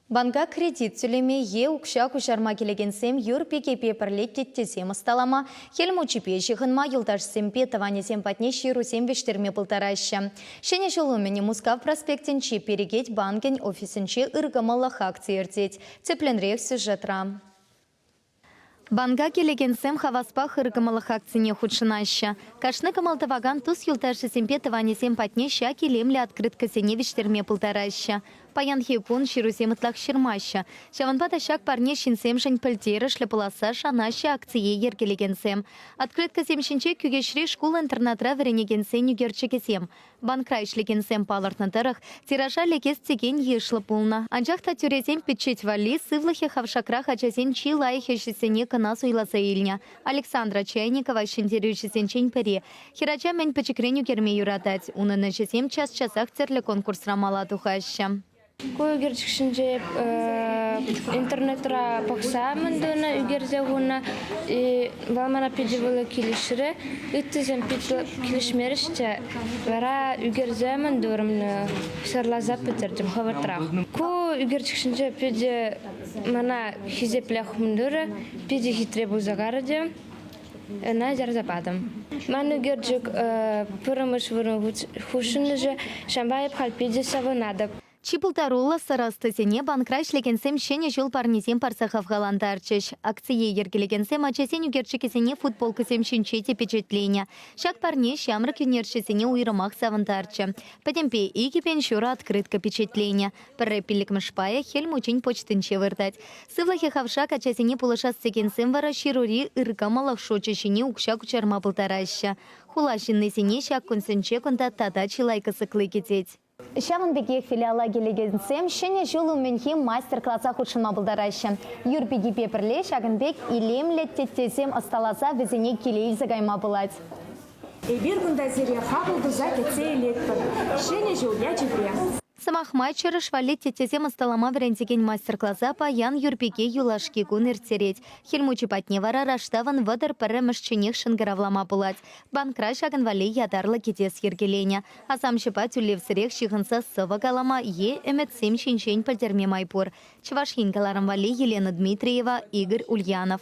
Банка кредит тӳлеме е укҫа куҫарма килекенсем юр пикепе пӗрле теттесем ӑсталама, Хӗл Мучипе ҫыхӑнма, юлташсемпе тӑванӗсем патне ҫырусем вӗҫтерме пултараҫҫӗ. Ҫӗнӗ ҫул умӗн Мускав проспектӗнчи Перекет банкӗн офисӗнче ыркӑмӑллӑх акци иртет. Тӗплӗнрех сюжетра. Банка килекенсем хаваспах ыркӑмӑллӑх акцине хутшӑнаҫҫӗ. Кашни кӑмӑл тӑвакан тус-юлташӗсемпе тӑванӗсем патне ҫак илемлӗ открыткӑсене вӗҫтерме пултараҫҫӗ. Паянхи кун ҫырусем ытлах ҫырмаҫҫӗ. Ҫавӑнпа та ҫак парне ҫынсемшӗн пӗлтерӗшлӗ пуласса шанаҫҫӗ акцие йӗркелекенсем. Открыткӑсем ҫинче Кӳкеҫри шкул-интернатра вӗренекенсен ӳкерчӗкӗсем. Банкра ӗҫлекенсем палӑртнӑ тӑрӑх, тиража лекес текен йышлӑ пулнӑ. Анчах та тӳресем пичет валли сывлӑхӗ хавшакрах ачасен чи лайӑх ӗҫӗсене кӑна суйласа илнӗ. Александра Чайникова ҫӗнтерӳҫӗсенчен пӗри. Хӗрача мӗн пӗчӗкрен ӳкерме юратать. Унӑн ӗҫӗсем час-часах тӗрлӗ конкурсра мала тухаҫҫӗ. Ку ӳкерчӗк ҫинче интернетра пӑхса мӗн тунӑ, ӳкерсе хунӑ. Вӑл мана питӗ вӑйлӑ килӗшрӗ. Ыттисем питӗ килӗшмерӗҫ те. Вара ӳкерсе мӗн турӑм, сӑрласа пӗтертӗм хӑвӑртрах. Ку ӳкерчӗк ҫинче питӗ мана хисеплех мӗн турӗ, питӗ хитре пулса карӗ те. Ӑна ярса патӑм. Ман ӳкерчӗк пӗрремӗш вырӑн хушӑннӑшӗ, ҫавӑнпа эп халь питӗ савӑнатӑп. Чи пултаруллӑ сӑра ӑстисене банкра ӗҫлекенсем Ҫӗнӗ ҫул парнисем парса хавхалантарчӗҫ. Акцие йӗркелекенсем ачасен ӳкерчӗкӗсене футболкӑсем ҫинче те пичетленӗ. Ҫак парне ҫамрӑк ӳнерҫӗсене уйрӑмах савӑнтарчӗ. Пӗтӗмпе 2500 открытка пичетленӗ. Пӗрре пиллӗкмӗш пайӗ Хӗл Мучин почтинче выртать. Сывлӑхӗ хавшак ачасене пулӑшас текенсем вара ҫырури ыркӑмӑллӑх шучӗ ҫине укҫа куҫарма пултараҫҫӗ. Хула ҫыннисене ҫак кунсенче кунта тата чылай кӑсӑкли кӗтет. Ҫавӑн пекех филиала килекенсем Ҫӗнӗ ҫул умӗнхи мастер-класа хутшӑнма пултараҫҫӗ. Юр пикипе пӗрле ҫакӑн пек илемлӗ теттесем ӑсталаса вӗсене киле илсе кайма пулать. Эпир кунта сире хапӑл туса кӗтсе илетпӗр. Ҫӗнӗ ҫул ячӗпе! Сӑмах май, чӑрӑш валли теттесем ӑсталама вӗрентекен мастер-класа паян Юрпике юлашки кун ирттерет. Хӗл Мучи патне вара раштавӑн 31-мӗшченех шӑнкӑравлама пулать. Банкра ҫакӑн валли ятарлӑ кӗтес йӗркеленӗ. Асамҫӑпа тӳлевсӗрех ҫыхӑнса сӑвӑ калама е ӗмӗтсем ҫинчен пӗлтерме май пур. Чӑваш Ен кӑларӑм валли Елена Дмитриева, Игорь Ульянов.